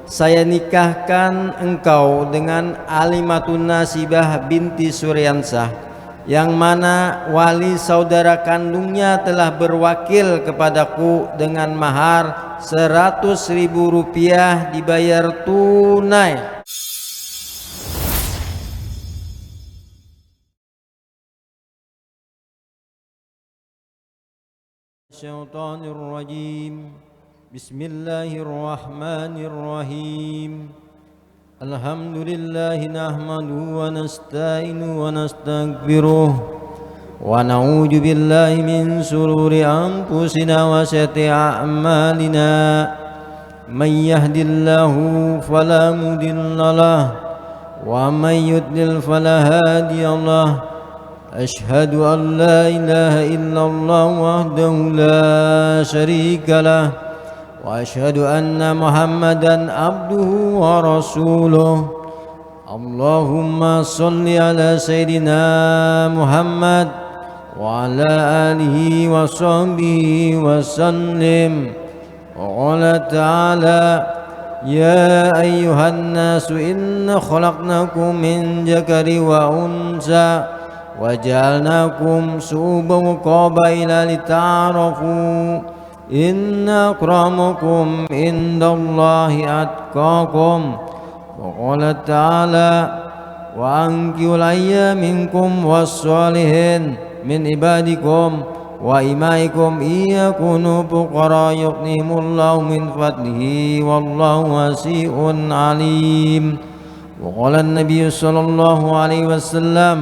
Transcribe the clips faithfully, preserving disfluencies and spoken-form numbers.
Saya nikahkan engkau dengan Alimatun Nasibah binti Suryansah, yang mana wali saudara kandungnya telah berwakil kepadaku dengan mahar seratus ribu rupiah dibayar tunai. الشيطان الرجيم. بسم الله الرحمن الرحيم. الحمد لله نحمده ونستعينه ونستغفره، ونعوذ بالله من شرور أنفسنا وسيئات أعمالنا. من يهد الله فلا مضل له، ومن يضلل فلا هادي له. أشهد أن لا إله إلا الله وحده لا شريك له، وأشهد أن محمدا عبده ورسوله. اللهم صل على سيدنا محمد وعلى آله وصحبه وسلم. وقال تعالى: يا أيها الناس إنا خلقناكم من ذكر وأنثى وجعلناكم شعوبا وقبائل لتعارفوا إن أكرمكم عند الله أتقاكم. وقال تعالى: وأنكحوا الأيامى منكم والصالحين من عبادكم وإمائكم إن يكونوا فقراء يغنهم الله من فضله والله واسع عليم. وقال النبي صلى الله عليه وسلم: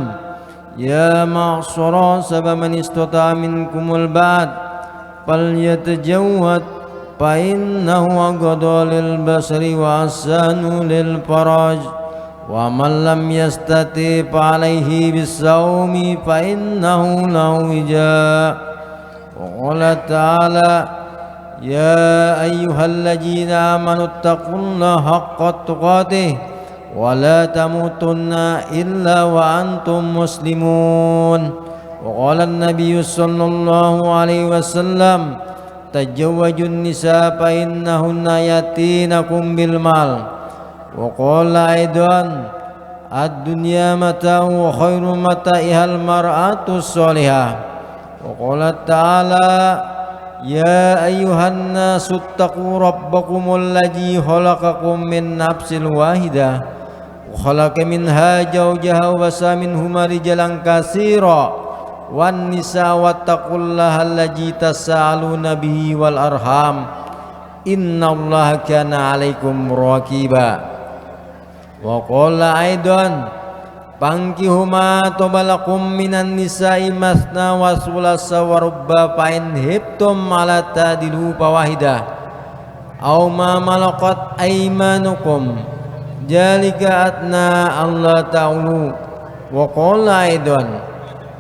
يا معشر الشباب من استطاع منكم الباءة فليتزوج فإنه أغض للبصر وأحسن للفرج، ومن لم يستطع فعليه بالصوم فإنه له وجاء. وقال تعالى: يا أيها الذين آمنوا اتقوا الله حق تقاته ولا تموتن إلا وأنتم مسلمون. وقال النبي صلى الله عليه وسلم: تزوجوا النساء فإنهن يأتينكم بالمال. وقال أيضا: الدنيا متاع وخير متاعها المرأة الصالحة. وقال تعالى: يا أيها الناس اتقوا ربكم الذي خلقكم من نفس واحدة وخلق منها زوجها وبث منهما رجالا كثيرا والنساء واتقوا الله الذي تساءلون به والأرحام إن الله كان عليكم رقيبا. وقال أيضا: فانكحوا ما طاب لكم من النساء مثنى وثلاث ورباع فإن خفتم ألا تعدلوا فواحدة أو ما ملكت أيمانكم ذلك أدنى ألا تعولوا. وقال أيضا: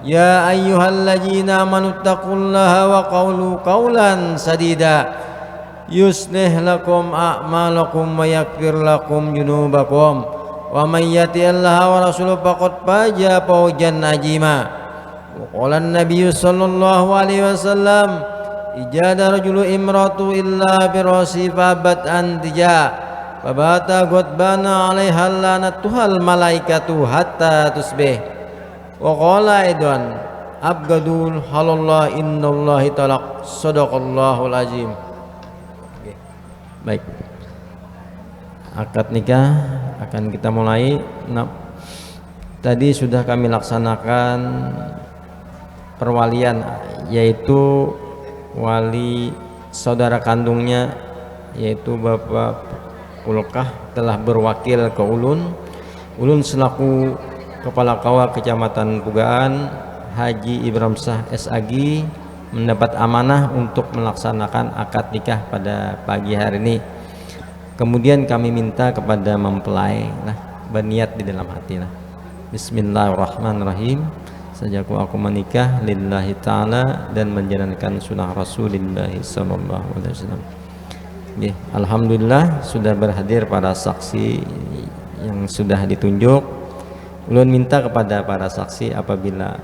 يا أيها الذين آمنوا اتقوا الله وقولوا قولا سديدا يصلح لكم أعمالكم ويغفر لكم ذنوبكم ومن يطع الله ورسوله فقد فاز فوزا عظيما. وقال النبي صلى الله عليه وسلم: إذا نظر الرجل إلى امرأته إلا فراشا فأبت أن تضجع فبات غضبان عليها لعنتها الملائكة حتى تصبح. وقال أيضا: أبغضوا حلال الله إن الله طلاق. صدق الله العظيم. Oke. Baik. Akad nikah akan kita mulai. Nah, tadi sudah kami laksanakan perwalian, yaitu wali saudara kandungnya, yaitu Bapak Ulkah, telah berwakil ke ulun. Ulun selaku Kepala Kawa Kecamatan Pugaan, Haji Ibrahim Sah S A G, mendapat amanah untuk melaksanakan akad nikah pada pagi hari ini. Kemudian kami minta kepada mempelai lah, berniat di dalam hati lah. Bismillahirrahmanirrahim. Sajaku aku menikah lillahi ta'ala dan menjalankan sunnah Rasulillah sallallahu alaihi wasallam. Nggih, alhamdulillah sudah berhadir para saksi yang sudah ditunjuk. Ulun minta kepada para saksi, apabila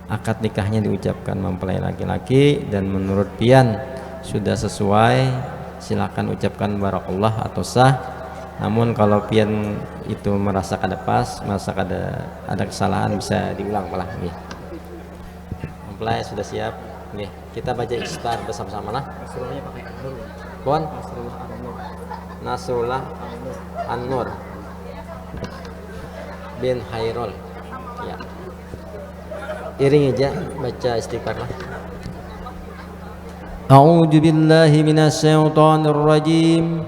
akad nikahnya diucapkan mempelai laki-laki dan menurut pian sudah sesuai, silakan ucapkan barakallah atau sah. Namun kalau pian itu merasa kada pas, merasa kada ada kesalahan, bisa diulang malah nggih. Mempelai sudah siap nggih. Kita baca istighfar bersama-sama lah. Nasrullahnya pakai An-Nur. Pon? Nasrullah An-Nur. Nasrullah An-Nur. An-Nur bin Hairul. Ya. Iring aja baca istighfar lah. A'udzu billahi minasyaitonir rajim.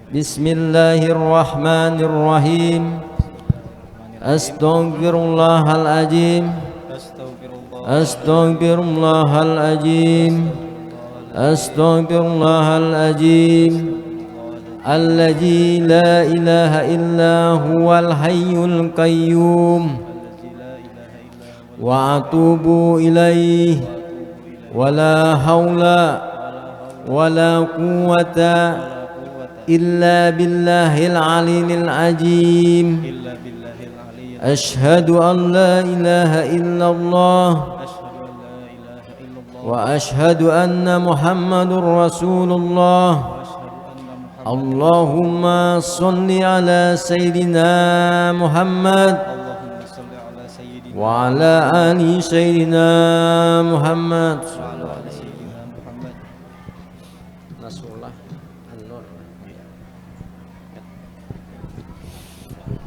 Bismillahirrahmanirrahim. Astaghfirullahaladzim. Astaghfirullahaladzim. Astaghfirullahaladzim. Alladzi la ilaha illa huwal hayyul qayyum. Wa atubu ilaih. Wa la haula wa la quwwata illa billahil aliyil azim. Asyhadu an la ilaha illallah wa asyhadu anna Muhammadur Rasulullah. Allahumma shalli ala sayyidina Muhammad wa ala ali sayyidina Muhammad. Nasrullah An-Nur.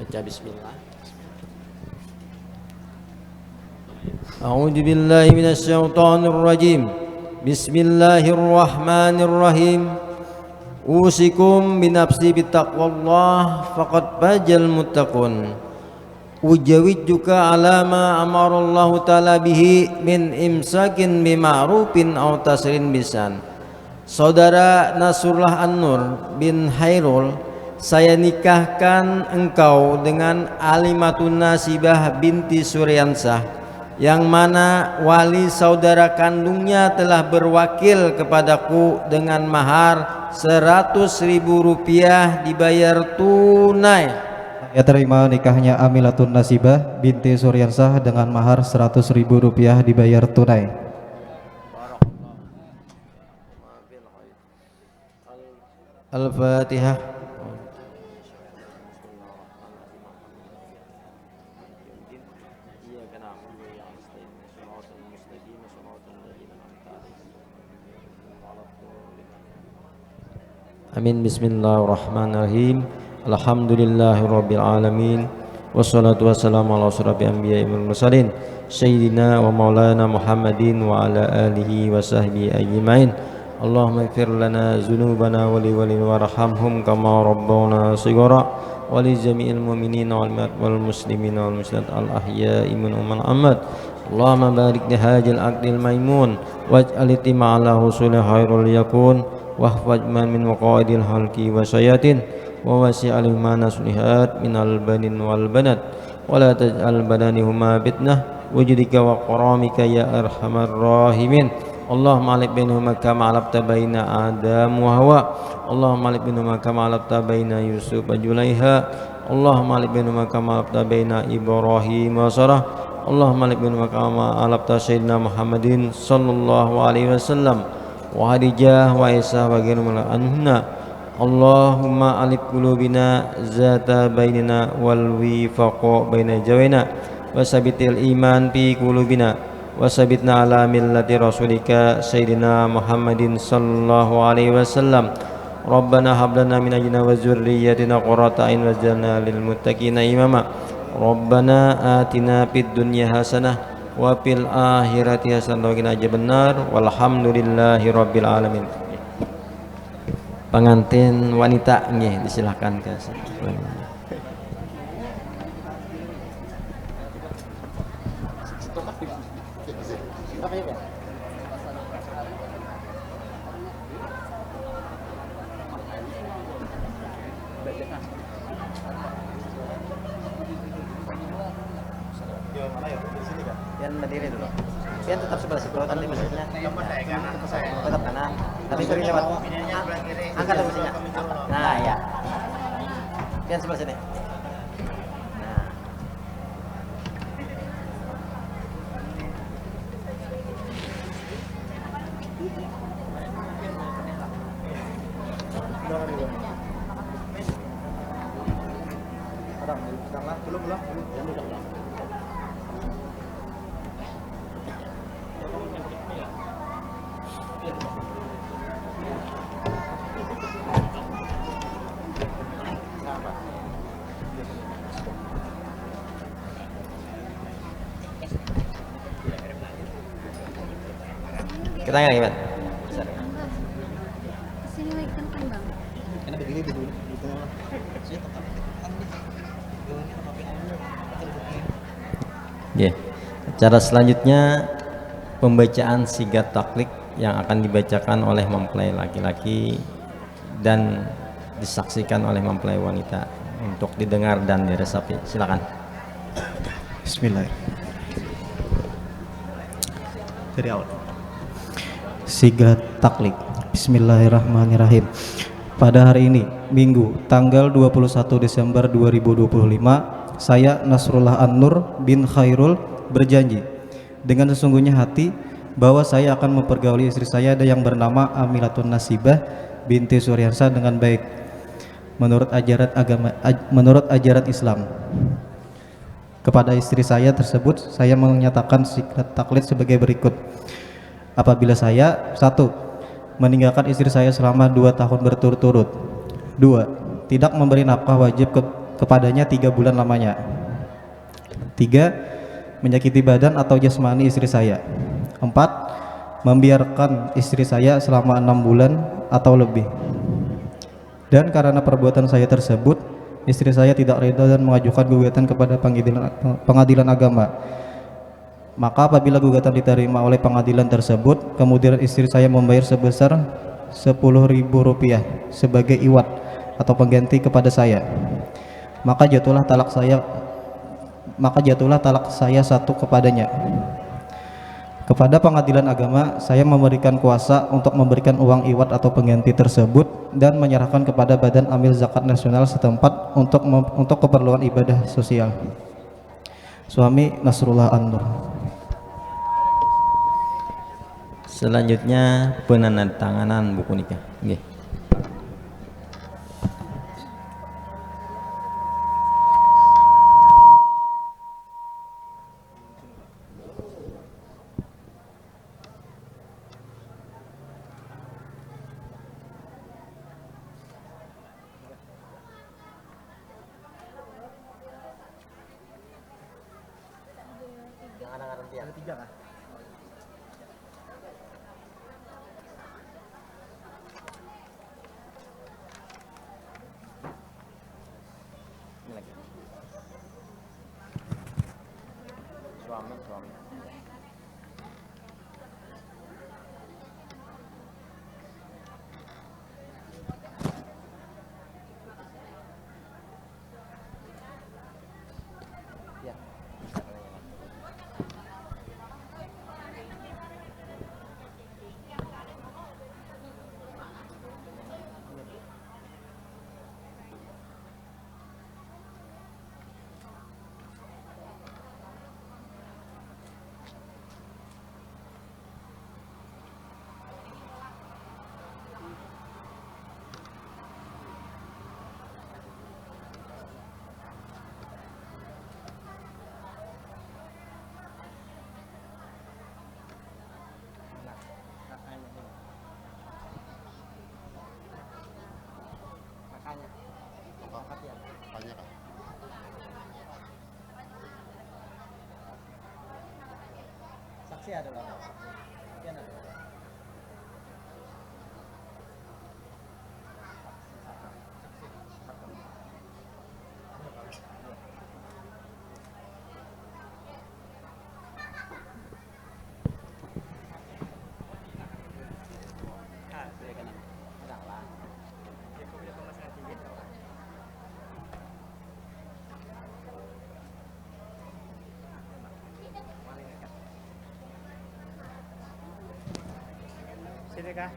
Baca bismillah. A'udzu billahi minasyaitonir rajim. Bismillahirrahmanirrahim. Usikum binafsi bitaqwallah faqad fazal muttaqun. Ujawijuka ala ma amarallahu ta'ala bihi min imsakin bima'rufin au tasrin bisan. Saudara Nasrullah An-Nur bin Hairul, saya nikahkan engkau dengan Alimatun Nasibah binti Suryansah, yang mana wali saudara kandungnya telah berwakil kepadaku dengan mahar seratus ribu rupiah dibayar tunai. Saya terima nikahnya Amilatun Nasibah binti Suryansah dengan mahar seratus ribu rupiah dibayar tunai. Al-Fatihah. Amin. Bismillahirrahmanirrahim. Alhamdulillahirabbil alamin. Wassalatu wassalamu ala asyrafil anbiya'i wal mursalin, sayyidina wa maulana Muhammadin wa ala alihi wa sahbihi ajmain. Allahumma ighfir lana dzunubana wa liwalidina warhamhum kama rabbawna shighara, wa li jami'il mu'minina wal mu'minat wal muslimina wal muslimat al ahya'i minhum wal amwat. Allahumma barik li hadzal aqdil maimun, waj'al ijtima'a lahu sulih khairul yakun, wahfaz man min maqaidil halqi wa syayatin, wa wasi' alaihima nas sulihat minal banin wal banat, wa la taj'al badanihuma fitnah, wujudika wa karamika ya arhamar rahimin. Allahumma alif bainahuma kama alafta baina Adam wa Hawa. Allahumma alif bainahuma kama alafta baina Yusuf wa Julaiha. Allahumma alif bainahuma kama alafta baina Ibrahim wa Sarah. Allahumma alif bainahuma kama alafta sayyidina Muhammadin sallallahu alaihi wasallam wa Khadijah wa Aisyah wa ghairihim anhunna. Allahumma alif qulubina zata bainina wal wifaqa baina jawaina wa sabitil iman fi qulubina wa sabitna ala millati rasulika sayyidina Muhammadin sallallahu alaihi wasallam. Rabbana hab lana min azwajina wa dzurriyyatina qurrata a'yun waj'alna lil muttaqina imama. Rabbana atina fid dunya hasanah wa fil akhirati hasanah wa qina adzabannar. Walhamdulillahi rabbil alamin. Pengantin wanita nggih, disilahkan ke sini. Pian berdiri dulu. Pian tetap sebelah situ, nanti maksudnya. Tetap kanan. Tapi sering lewat. Angkat dulu sini. Nah, ya. Pian sebelah sini. Nah. Kita nggak gimana? Sini lagi kan kembang. Oke. Cara selanjutnya pembacaan sigat taklik yang akan dibacakan oleh mempelai laki-laki dan disaksikan oleh mempelai wanita untuk didengar dan diresapi. Silakan. Bismillah. Dari awal. Sigat taklik. Bismillahirrahmanirrahim. Pada hari ini, Minggu, tanggal dua puluh satu Desember dua ribu dua puluh lima, saya Nasrullah An-Nur bin Khairul berjanji dengan sesungguhnya hati bahwa saya akan mempergauli istri saya yang bernama Amilatun Nasibah binti Suryansa dengan baik menurut ajaran agama aj- menurut ajaran Islam. Kepada istri saya tersebut, saya menyatakan sikap taklid sebagai berikut. Apabila saya, satu, meninggalkan istri saya selama dua tahun berturut-turut. Dua, tidak memberi nafkah wajib ke- kepadanya tiga bulan lamanya. Tiga, menyakiti badan atau jasmani istri saya. Empat, membiarkan istri saya selama enam bulan atau lebih. Dan karena perbuatan saya tersebut, istri saya tidak reda dan mengajukan gugatan kepada pengadilan pengadilan agama. Maka apabila gugatan diterima oleh pengadilan tersebut, kemudian istri saya membayar sebesar sepuluh ribu rupiah sebagai iwat atau pengganti kepada saya. Maka jatuhlah talak saya maka jatuhlah talak saya satu kepadanya. Kepada pengadilan agama, saya memberikan kuasa untuk memberikan uang iwat atau pengganti tersebut dan menyerahkan kepada Badan Amil Zakat Nasional setempat untuk mem- untuk keperluan ibadah sosial. Suami Nasrullah An-Nur. Selanjutnya penandatanganan buku nikah. Nggih. Yang ada ngaran tiang. Ada tiga kah? Ini lagi. Suami, suami. Ya. Makanya. Makanya. Makanya kan. Saksi ada lah. Saksi ada. Sini kah?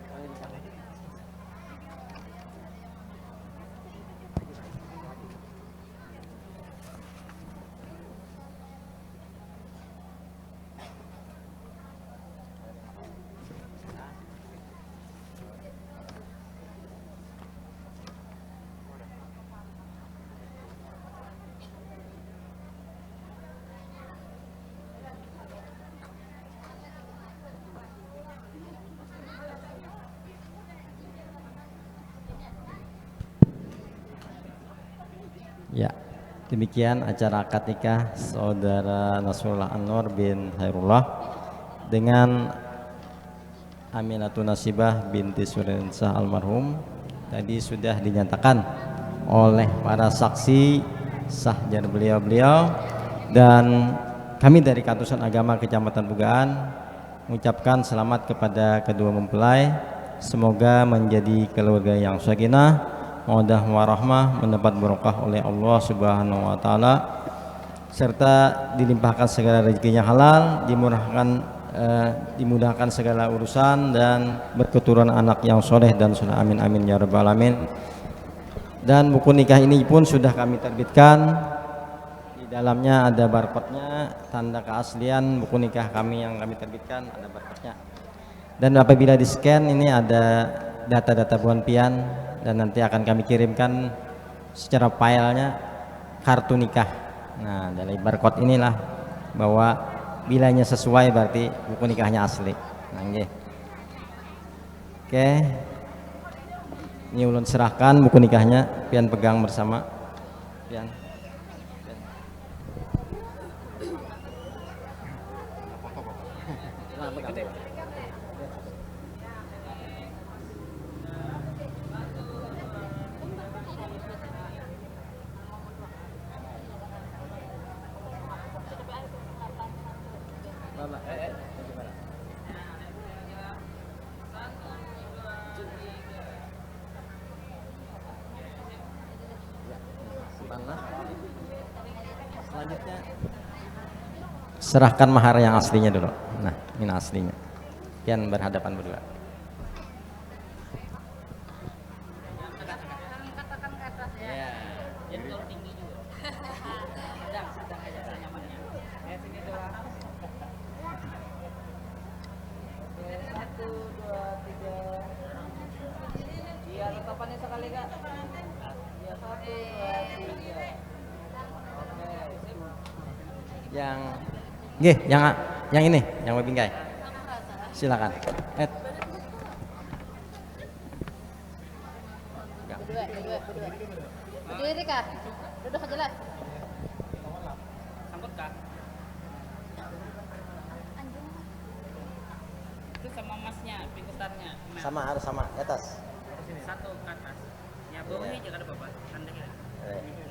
Ya, demikian acara akad nikah Saudara Nasrullah Anur bin Khairullah dengan Aminatu Nasibah binti Surinsah almarhum. Tadi sudah dinyatakan oleh para saksi sah jar beliau-beliau, dan kami dari Kantusan Agama Kecamatan Bugaan mengucapkan selamat kepada kedua mempelai. Semoga menjadi keluarga yang sakinah, mawadah warahmah, mendapat barokah oleh Allah Subhanahu wa taala, serta dilimpahkan segala rezekinya halal, dimurahkan eh, dimudahkan segala urusan dan berketurunan anak yang soleh dan soleh, amin amin ya rabbal alamin. Dan buku nikah ini pun sudah kami terbitkan. Di dalamnya ada barcode-nya, tanda keaslian buku nikah kami yang kami terbitkan, ada barcode-nya. Dan apabila di-scan, ini ada data-data buhan pian, dan nanti akan kami kirimkan secara filenya kartu nikah. Nah, dari barcode inilah bahwa bilanya sesuai, berarti buku nikahnya asli. Nah, nggih. Oke. Ini ulun serahkan buku nikahnya, pian pegang bersama. Pian. Selanjutnya, serahkan mahar yang aslinya dulu. Nah, ini aslinya. Pian berhadapan berdua. Angkat, angkat, angkat, angkat ke atas, ya. Ya, jadi kalau tinggi juga. Sedang, sedang aja, senyamannya. Ya, sini dulu. Oke, satu, dua, tiga. Iya, tatapannya sekali, Kak. Iya, satu, dua, tiga. Oke, sip. Yang, nggih, yang, yang ini, yang bebingkai. Silakan. Eh. Berdua, berdua, berdua. Berdiri kah? Duduk aja lah. Sangkut kah? Itu sama masnya, pikutannya. Nah. Sama, harus sama, di atas. Satu ke atas. Ya, bawahnya aja, kada apa-apa. Tanda ya. Eh.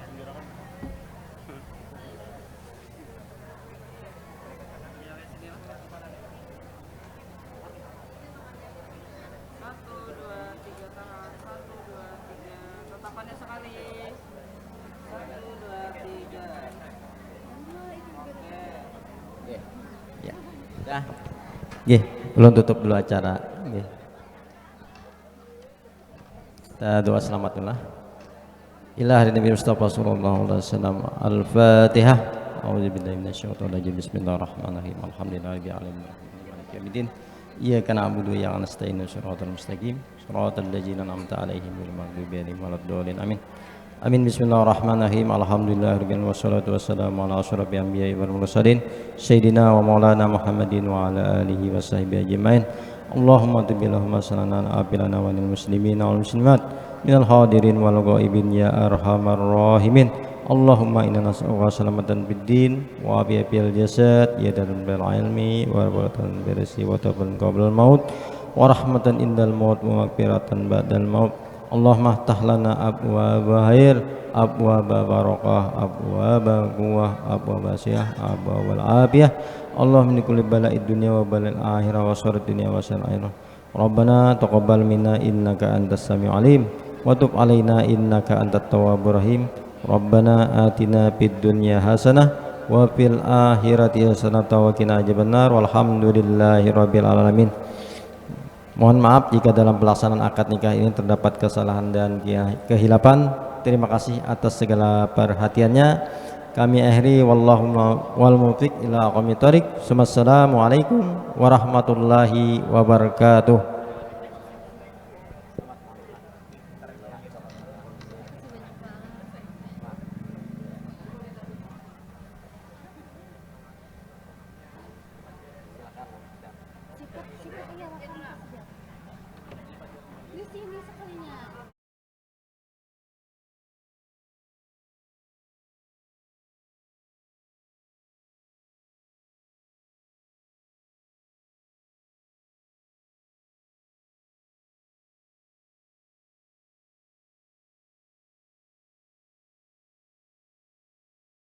Satu, dua, tiga, tahan. Satu, dua, tiga. Tatapannya sekali. Satu, dua, tiga. Oke. Nggih. Ya. Dah. Nggih, ulun tutup dulu acara. Nggih. Kita doa selamat dulu lah. Ila hadratin Nabi Mustafa sallallahu alaihi wasallam. Al-Fatihah. A'udzubillahi minasyaitonir rajim. Bismillahirrahmanirrahim. Alhamdulillahirabbil alamin. Maliki yaumiddin. Iyyaka na'budu wa iyyaka nasta'in. Shiratal mustaqim. Shiratal ladzina an'amta 'alaihim ghairil maghdubi 'alaihim waladdallin. Amin. Amin. Bismillahirrahmanirrahim. Alhamdulillahirabbil alamin, wassalatu wassalamu ala asyrafil anbiya'i wal mursalin, sayyidina wa maulana Muhammadin wa ala alihi wa sahbihi ajmain. Allahumma tibbil lahum hasanana, afi lana wa lil muslimina wal muslimat, minal hadirin wal ghaibin, ya arhamar rahimin. Allahumma inna nas'aluka salamatan fid din, wa afiyah fil jasad, ziyadatan fil ilmi, wa barokatan fil rizqi, wa taufiqan qablal maut, wa rahmatan indal maut, wa maghfiratan ba'dal maut. Allahumma ftah lana abwaaba khair, abwaaba barokah, abwaaba quwwah, abwaaba sihah, abwaabal afiyah. Allahumma min kulli bala'id dunya wa bala'il akhirah wa syarrid dunya wa syarril akhirah. Rabbana taqabbal minna innaka antas samiul alim, wa tub alaina innaka antat tawwabur rahim. Rabbana atina fid dunya hasanah wa fil akhirati hasanah wa qina adzabannar. Walhamdulillahi rabbil alamin. Mohon maaf jika dalam pelaksanaan akad nikah ini terdapat kesalahan dan kia-, kehilapan. Terima kasih atas segala perhatiannya. Kami akhiri, wallahu ma-, wal muwaffiq ila aqwamit thariq. Summa assalamualaikum warahmatullahi wabarakatuh.